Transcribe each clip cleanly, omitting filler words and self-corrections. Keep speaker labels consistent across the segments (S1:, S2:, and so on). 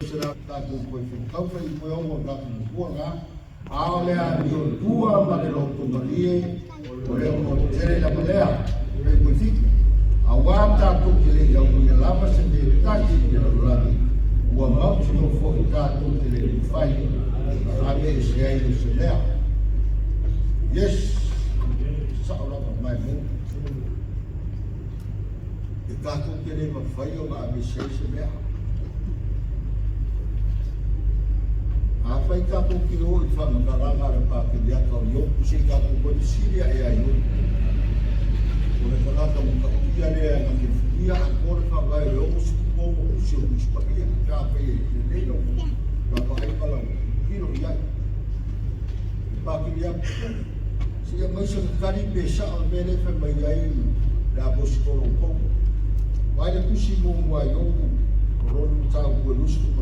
S1: Se la tatou toe fetau fai i moe o tatou matua na, a o le amiotua ma le lotomalie o le ono tele lava lea, e koe fitu. Auā tatou te le i aumaia lava se mea e tasi i le lalolagi, ua mautinoa foi tatou te le mafai ona aveese ai o se mea. Yes, sao lava mai mo. E tatou te le mafai ona aveese ai se mea. Afai tatou te o i faamatalaga a le Pakeliata o Iopu, se i tatou toe fesili ae ia Iopu. O le tagata matautia lea na te fuia atoa le faavae o le 66 tusi o Tusi Paia, pe afai e lelei lau vaavaai ma lau tilotilo i ai. Le Pakeliata, se i aumai se tali pe sao le mea lea e fai mai ai le Aposetolo o Paulo. Vaai le tusi muamua a Iopu, o lona mataupu e 21.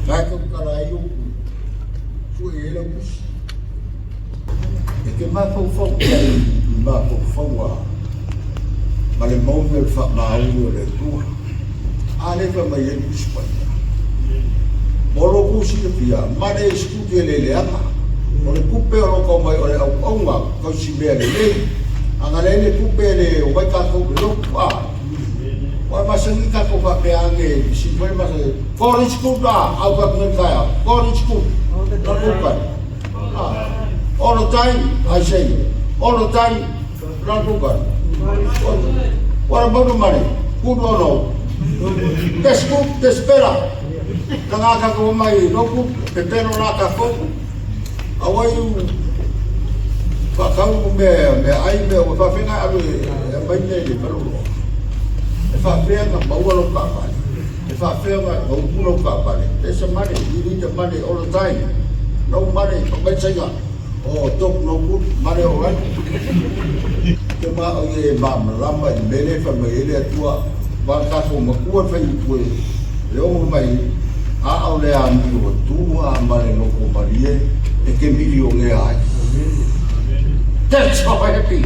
S1: Na e tautala ai Iopu, sue i ai lau tusi. E te mafaufau i ai i mafaufauga ma le maoni o le faamaoni o le Atua. A lea e fai mai ai le Tusi Paia. Mo lo outou silafia, money is good e le leaga. O le tupe o lo o tau mai o le auauga tausi mea lelei. A na leai le tupe e le omai tatou i le lotu, a. Ua e masani tatou faapea ane i sili foi le masani. God is good, a, au faapea nei taeao. God is good. Not good guy. Ah. All the time, I say. All the time, not good guy. What about the money? Good or no? That's good, that's better. Ka ngā kaka mai, no good, pepelo la ka foku. Awai u whakau me me ai me ua whawhenga alu e mai me le palolo. E whawhea nga maua lo ka pale. E whawhea nga ngaupu lo ka pale. There's a money, you need the money all the time. No money, mai sainga. Oh, talk no good, money all right. Te ma o ye ma malama i mele fa mai ele atua wa tatou matua fai upu e le ono mai a o le amio tua ma le loko malie e te milionea ai. That's how happy.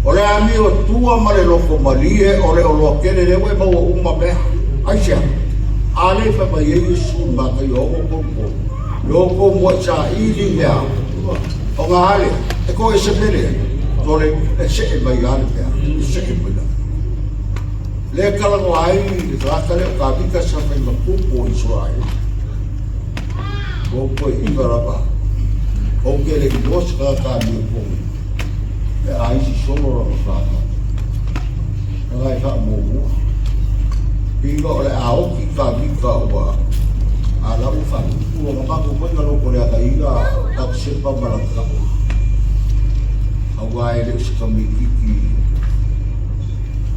S1: O le amio tua ma le loko malie o le oloa tele le ua e maua uma mea. Aisea? A le fai mai ai Iesu i Mataio ono tolu tolu. Le o kou moa i saili mea. O ngā ale, e ko e se mele, tole, e se e mai ale mea, e se e mai ale. Le talanoa ai le tagata lea o Tavita sa fai ma tupu o Isaraele. Ua ou toe iva lava, ou te le iloa se tagata amiotonu pe a isi solo lana fanau. Lana e faamuamua. Iva o le a oti Tavita ua a la ua faatupu lona matou foi na loko le againa Patisepa ma lana tama. Aua e le o se tamaititi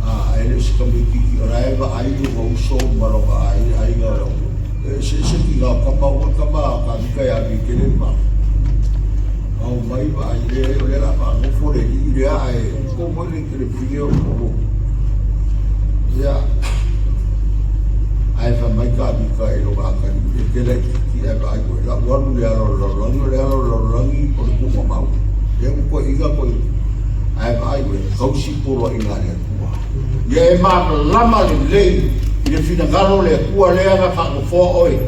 S1: A, e le o se tamaititi, o la e vaai lona uso ma lona aiga o le atunuu. E eseese tiga o tama, aua tama a Kavika ia Mikele ma ao mai vaai le, o lea la faanofo le alii lea, ae ko mai le telefine o le Ia, ae fai mai Kavika i lona atalii, e te laitiiti ae vaai koe, lau alu le ala o le lalolagi, o le ala o le lalolagi o le tuugamau. Lea ua toeaina koe ae vaai koe, tausi poloaiga a le Atua. Ia e malamalama lelei i le finagalo o le Atua lea na faanofoa oe.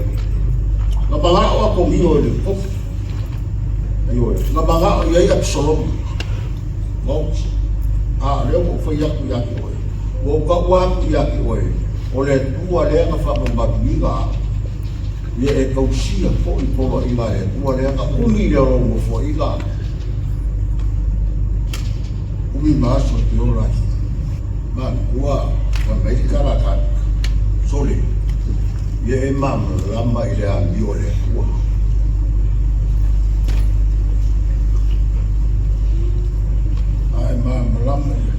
S1: Na manao Atonio i le tofi. Ioe, na manao i ai Abisalomu. Maoti. A o lea ua ou fai atu ia te oe, ua ou taua atu ia te oe, o le Atua lea na faamamaluina au. Ia e tausia foi poloaiga a le Atua lea na umi lea o lou nofoaiga. Umi ma aso te ola ai. Manatua, fai mai le tala a Kānika, Sole, ia e malamalama i le amio a le Atua. A e malamalama ia,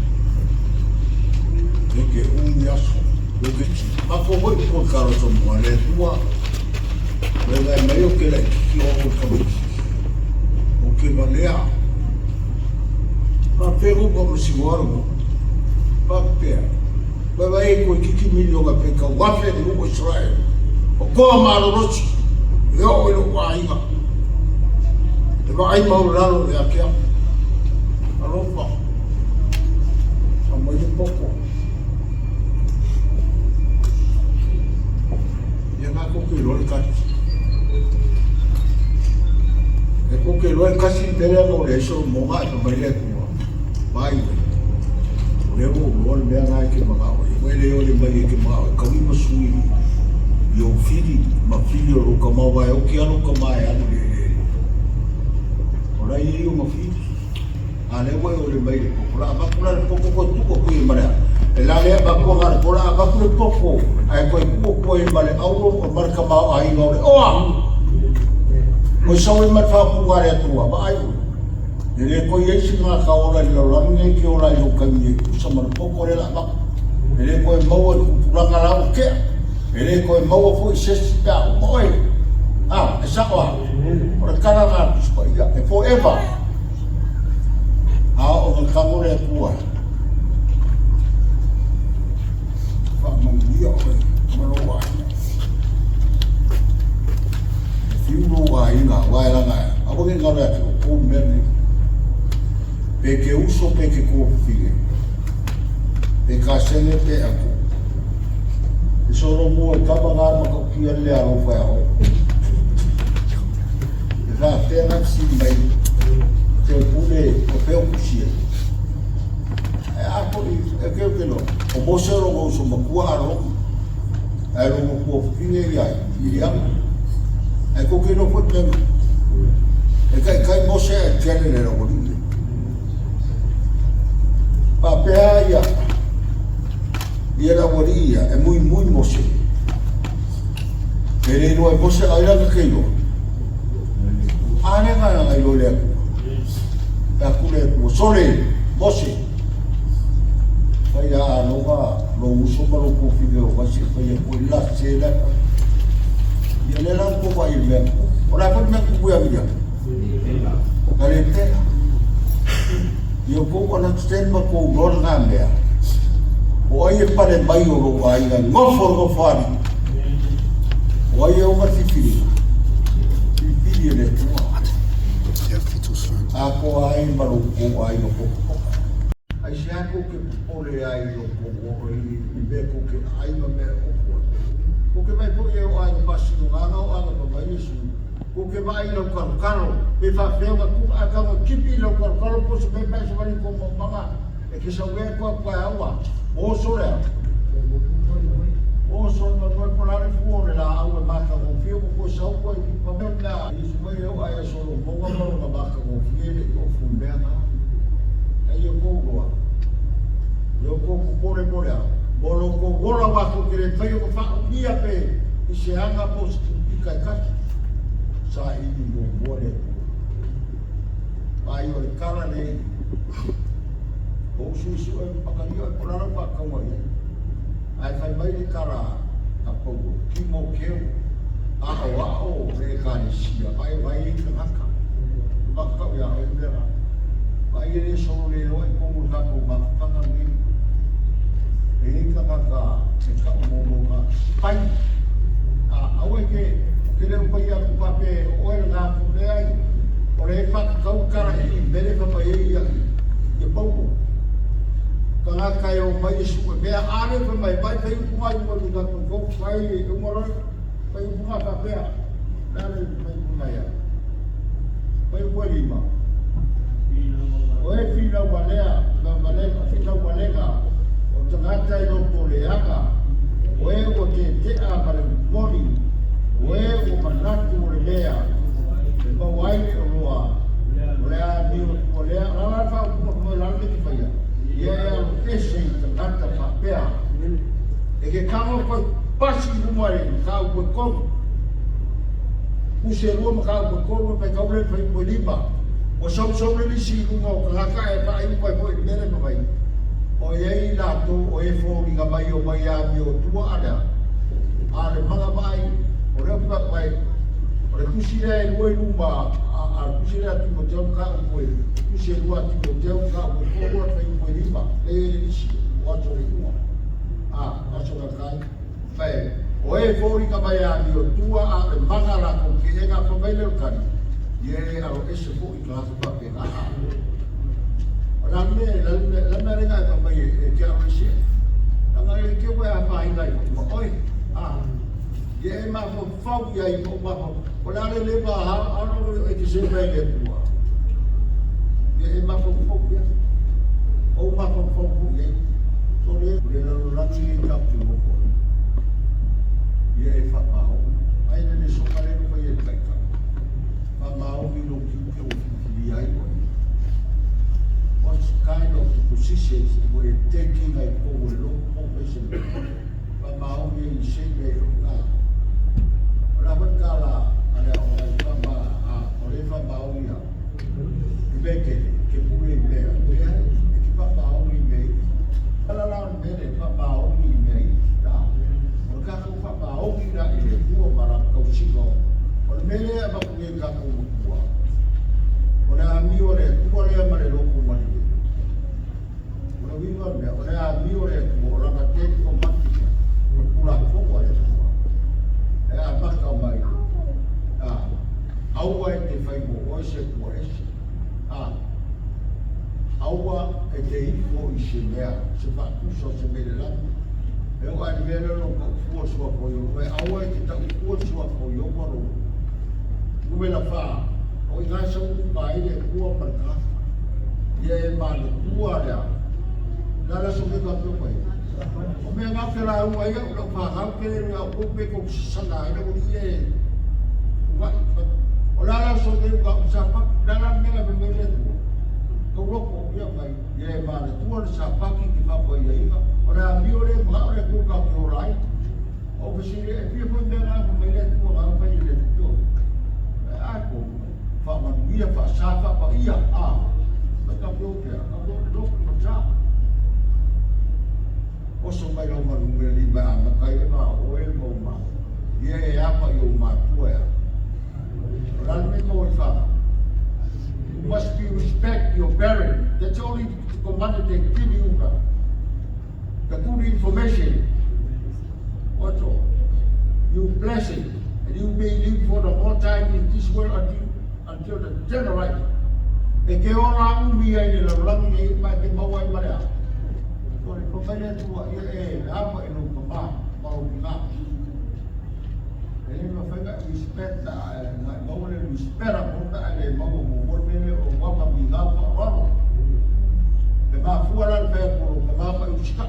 S1: e te umi aso. Matou foi po kalo mua le Atua. Mai mai mai o ke laititi o o tamaiti. O ke valea. Faapea ko ka masigoa lo. Faapea. Vai vai e koe kiki miliona pe ka wafe le o Israel. O koa malolosi. E o i lou aiga. E vaai mau lalo ia te au. Alofa. Aumai le poko. tali. E kou ke loa e kasi le mea lea na o leai Solomoga ae fai mai le Atua, Vaai oe, o lea ua ou iloa le mea lena e te manao i ai, ua e le ole mai e te manao e taui ma sui i ou fili ma fili o lou tama, aua e oti lava lou tama e alu i le eleele, o la e i ai ona fili. A lea ua e ole mai i le poto, o le a avatu la le poto toe tuu atu i ai ma le a? E la lea avatu na o le o le a avatu le poto ae toe tuu atu ai ma le auro ma le tamaoaiga o le oa. Ua sau ai ma le faaupuga a le Atua, vaai oe, e le toe i ai se tagata ola i le lalolagi lenei e te ola ai i lou taimi e tusa ma le poto lea o le a avatu. E le toe maua i le tupulaga la ua tea. E le toe maua foi i se isi pe a uma oe. A, e sao a? O le tala lena a le Tusi Paia, e forever. A oo ina tago le Atua, faamanuia oe ma lou aiga. E fiu lou aiga, aua e laga, aua ne i galo ia te outou le mea lenei. Pe te uso pe te tuafafine, pe kasene pe atunuu. E solomua i tama na matautia le alofa ia oe. E faapea na fesili mai Feupule o fea o tusi ai. Ae a foi e keu ke loa. O Mose o lona uso matua Arona. Ae lona tuafafine ia Miriama. Ae kou ke iloa foi le mea E taitai Mose ae tiale le laualii. Faapea ia ia le aualii ia e muimui Mose. E le iloa e Mose ai la ke iloa. A le ga ga iloa le Atua. Pe atu le Atua sole Mose. Fai a aloga lou uso ma lou tuafafine o vai se fai atu ai la se la. Ia le la ko vai le mea. O la foi le mea kuku ia Miriama. Na le pea. Ia kou understand ma kou iloa lena mea. O ai e pale mai o lou aiga i nofo le nofoalii. O ai e ona le filifiliga? Filifili e le Atua. Atoa ai ma lo kou aiga potopoto. Aisea kou te popole ai i lo kou i mea kou te ai ma mea e ofu ai? Kou te vaai foi e o aiga faasinogaga o aiga fai mai Iesu, Kou te vaai i lau kalokalo, pe faapefea ona tuu ae tago e tipi i lau kalokalo po o se mea pe savali i kou maumaga e te sau ea koe atu aua. Oso lea. Oso ma koe ko la le fua o le laau e matagofie ua koe sau koe i ma mea mea Iesu mai e o ai a Solomoga ma lona matagofie le i ofu i mea na. Ai ia kou loa. Ia kou popole mo le a. Mo lo kou ola wa kou te le fai o ka whaumia pe i se aga po o se pika e kasi. Saili muamua le Atua. Vaai o le kala le o usuusu e makalia o po lalo whakauga i ai. Ae fai mai le kala a Paulo, Timoteo, a'oa'o le Ekalesia, vaai vai ai tagata. Makakau ia oe mea la. Vaai e le solo le loa i tonu o le tatou mafutaga lenei. E i ai tagata e tau mo ka pai. A aua e te te le upai atu faapea o oe lena atu leai. O le whakatau kara i mele fa mai ai ia ia Paulo. Tagata e o mai e sue mea a le fa mai vai fai upu ai ua ni tatou kou fai e uma loa fai upu ngā faapea. Le a le fai upu mai ai. Fai upu e lima. O e finau valea, valega, finau valega o tagata i loto leaga, o e ua tetea ma le moni, o e ua manatu o le mea e maua ai le oloa, o le amio tua lea, o le a la le faaupuga fai mai o le a le mea e te faia? Ia e alo ese i tagata faapea. E ke tago koe pasi i luma i mataupu e tolu. Puse e lua mataupu e tolu e faitau le fuaiupu e lima. Ua sausau le lisi i luga o tagata e faaiu mai foi i le mea lea fai mai, o i ai latou o e foliga mai o mai amio tua a le a? A o le maga vaai, o lea ou te fai mai, o le tusi lea e lua i luma a le tusi lea a Timoteo mataupu e tusi e lua a Timoteo mataupu e tolu a le fuaiupu e lima, lea e i ai le lisi o aso o le iuga. A, aso ka kai. Fai, o e foliga mai amio tua a o le maga latou keega fai mai lea o le tali, ia e alo ese foi i tagata faapena. O le a le mea, le a le mea lea e fai mai e te alo ese ai? Leaga e te ua e afaina ai foi ma oe. A, ia e e mafaufau i ai ma ou mafaufau. O le a le le va e te se mai le Atua. Ia e mafaufau i ai. Ou mafaufau foi i ai. So le, o le lalolagi e tatou te nofo ai. Ia e faamaoni. Ai le le soka le no fai e taitai. Faamaoni lou tiute ua filifilia ai oe. What kind of the positions ua e taking ai totonu o le lotu po o se faamaoni e i se mea e o i O le a foi tala a le aoga i faama a o le faamaoni a i mea tele ke pule i mea leai e te faamaoni i mea iti. Ala la o le mea le faamaoni i mea iti la. O le tatou faamaoni la i le Atua ma lana tausiga o le mea lea e avatu nei i tatou matua. O le amio a le Atua lea ma le loto malie. O le uiga o le mea, o le amio a le Atua, o lana Ten Commandment, o le Tulafono a le Atua. E amata mai, a, aua e te fai mo oe se Atua ese. A, aua e te ifo i se mea, se faatusa o se mea i le lagi. E oo lava i le mea lea o lou taufua le suafa o Ieova, aua e te taufua le suafa o Ieova lou numera fa, o i ina e sau uka ai le Atua ma le tagata. Ia e manatua lea. Le a le aso nei faapea mai? O mea na ou te lauga ai au i lau fanau tele ia outou pe tou sasana ai le aualii ia e ua'i. O le a le aso nei ua ou Sapati? O le a la le mea na fai mai le Atua? Tou loto ia mai, ia e manatua le Sapati i te faapaia-ina. O le amio lea e manao le Atua tatou te ola ai. Ou fesili, e fia foi mea na fai mai le Atua na fai e le Atua? A ko faamanuia, faasa, faapaia, a. Mai ka peo pea, ka peo le loto ma sa. Oso mai lau malu mea lima e amata ai le ma oe ma ou ma. Ia e apa i ou matua ea. O la le mea maua i whanau. You must be respect your parent. That's only the command they give you now. The good information. Also, you bless it, and you may live for the whole time in this world until the generation. E ke ola umi ai le lalolagi nei ma e te maua ai ma le a. So le whakaire atu a ia e apa e lou tama ma lou tina. E le mawhai ka respect na na e maua le respect a mo na e le maua mo mo le mele o wama mi ngau whaararo. E mafua la le whai atu o lou tama ma i usita.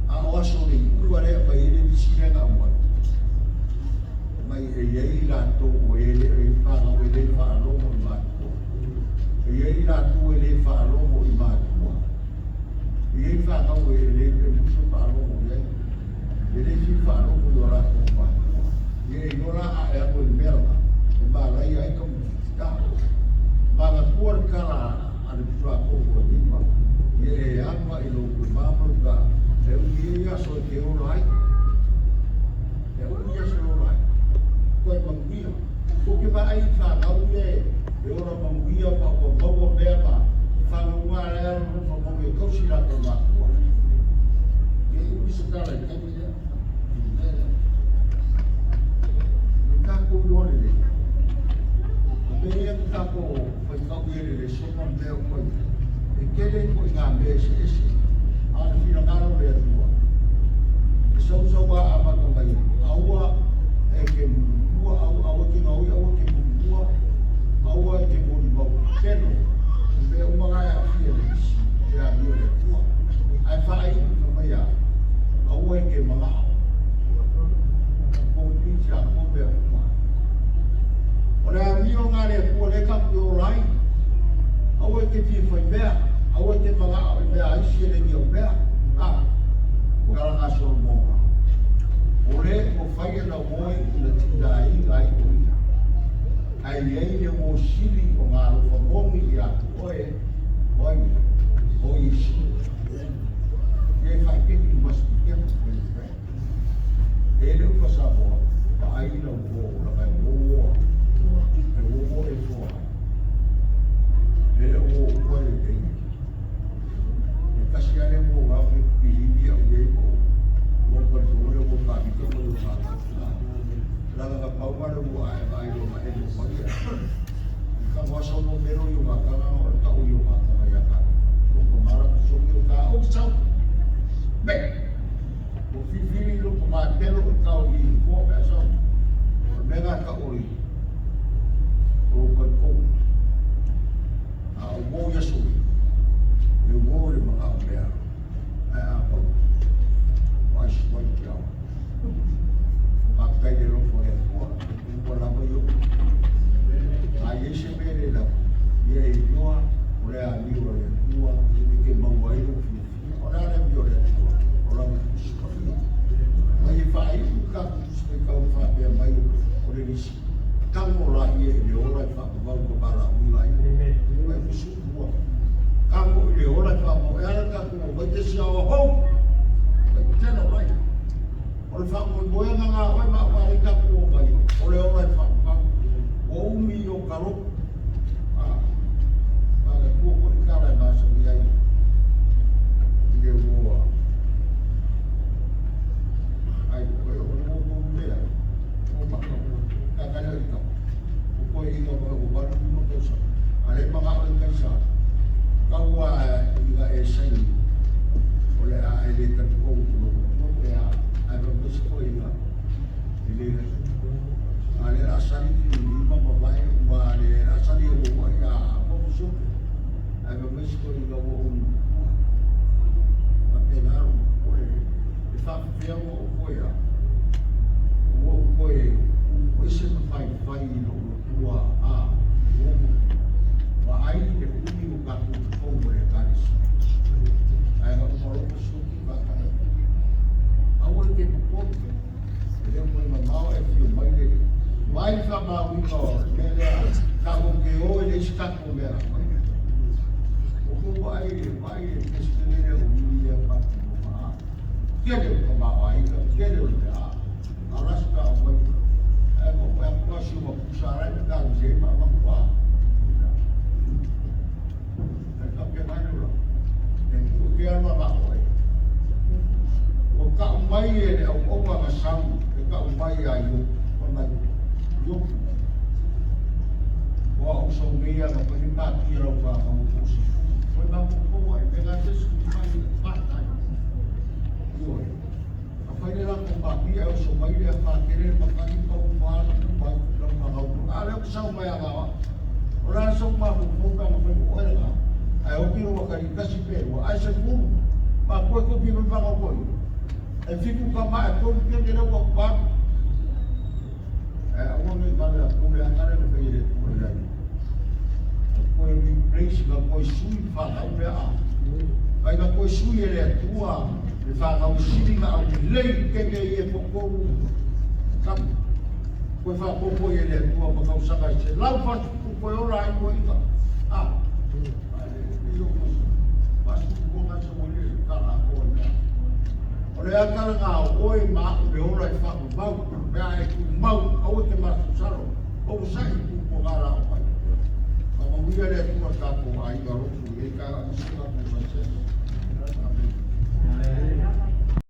S1: A o aso le iua lea mai e le nisi mea na aumai. Mai e i ai latou o e le e whanau e le whaalogo i matua. E i ai latou e le faalogo i matua. E i ai whanau e le e musu faalogo i ai. E le fia faalogo i o latou matua. Ia e iloa la a e alu i le mea lena, e malaia ai ka mutitita. Manatua le tala a le Tulafono e lima, ia e ama i lou tama ma lou taa, e umi ai aso e te ola ai. E umi aso e ola ai. Koe manuia. Kou te vaai i whanau ia e ola manuia ma ua maua mea ma whanau ngā le alo nofa mau e tausi latou matua. Ia e umi se tala i taimi lea. I le mea lea. E tatou iloa lelei. O mea ia na tatou faitau i ai le lesona ma mea uma ia, e tele foi ngā mea eseese, a o le finagalo o le Atua, e sausau lava amata mai ai, aua e te mulimua, aua, aua e te gaoi, aua e te mulimua, aua e te molimau pelo, o mea uma na e aafia i le isi, i le amio a le Atua. Ae faaiu fai mai a, aua e te manao, complete atoa mea uma. O le amio lena a le Atua lea tatou te ola ai. Aua e te fia fai mea, aua e te manao i mea a isi e le ni au mea. A, o tala a Solomona, o le ua fai ana uo i na tinaiga ai o ia, ae i ai le uo sili o ngā alofa moni ia te oe, o ai ia, o Iesu. Ia e whaiteki, you must be careful for your friend. E le upa Samoa, vaai lau uo o laka e uo uoa. E uo uo e toa ai. E le uo uo e le E kasi a le uo ngā ke pilimi au iai mo mo pa le le uo ka mito mo le ngā. Langa ka pau ngā le uo ae vaai lo ma e mo pa ia. Ka ngā sa mo mero i o ngā kanga o le tau i o ngā kanga ia ka. O ka mara ku soki o ka o sau. Me! O whiwhiri lo ka mā pea lou tao i nofoa pe a sau. O le mea lena e tau o le o lou talitonu. A o uo i aso nei, e uo i le manao mea, ae a pau, ua ai suai ke ao. Faafetai i le alofa o le Atua, ua lava i ou. A i ai se mea le lava, ia e iloa o le amio a le Atua e te maua ai lou fiafia. O le a le amio a le Atua? O lana Tusi Paia. Ma ia faaiu le tatou Tusi Faitau i le faapea mai o le lisi, Tago laia i le ola e faavavau ma valaauina ai. Ma e fusu ua. Tago i le ola e faavavau. E ala tatou omai te si aoa hou. Eternal life. O le faamoemoega na oe ma au a tatou omai, o le ola e faavavau. Ua umi o kalopu. A, a le Atua foi tala e masani ai i le uoa. Ai, o le uoa kou lea. O maka, kakale o i kapa. O koe i ka ua 85 tausaga. A le manao le taisa, kaua i ga e saini, o le a e le talitonu i lou matua pe a, ae fai mai se toeaina e le a le a sali i lima ma vae ua le a sali e ua ia mo sioki. Ae fai mai se toeaina ua ou matua. Faapena lou matua e faafefea ua ou koe a. Ua ou koe u ese ma faifai i lou matua a ua ou matua. Vaai i le umi o tatou totonu o le Ekalesia. Ae na uma loa sioki faatala. Aua e te popole. E le o mamao e fio mai le mai le faamauina o le mea lea tatou te o i le isi tatou mea a mai. O kou vaai vaai le peresetene lea o Wili lea Patinoga a. Tele o le tamaoaiga, tele o le mea a. Alaska o mai. Ae mo koe atu a si o mapusa alai ma tāvise ai ma avatu a. Ae faapena le ola. E tuu ke alu a oe. Ua kau mai e le auauna na sau, e kau mai ia Iopu, fai mai, Iopu, o au sau nei a na fai ni pātia lau whānau o tō sifu. Koe mafaufau ai, me ngā te sifu mai i pātai. Ioe. A fai le lākou pātia e oso mai lea whātere makani pau whānu mai lau whānau. A leo ke sau mai a ngā O le a sau mafaufau pe ana fai mo oe lena. Ae oki lo wakari kasi pe ua. Ae se fulu. Ma koe kopi mai whangau koe. E fiku ka ma e tolu keke leo ua kuparu. Ae aua nei vale a pule a kare le whai e le tua i ai. A koe replace na koe sui whanau mea a. Kai na koe sui e le Atua le whanau sili na au lei keke i e toatolu tama. Koe whapopo i e le Atua ma tausaga i se lau whatupu koe ora ai koe ika. A, a le le o koe whatupu koe ngai sa wale le kala a koe mea. O le ata ngā o oe ma aku le ora i whakamau, mea e tu mau, aua te masusaro, o sai ku ko ngā rā o mai. Whakamanuia le Atua tātou aiga lotu i ei kāra misi tātou success. Amen.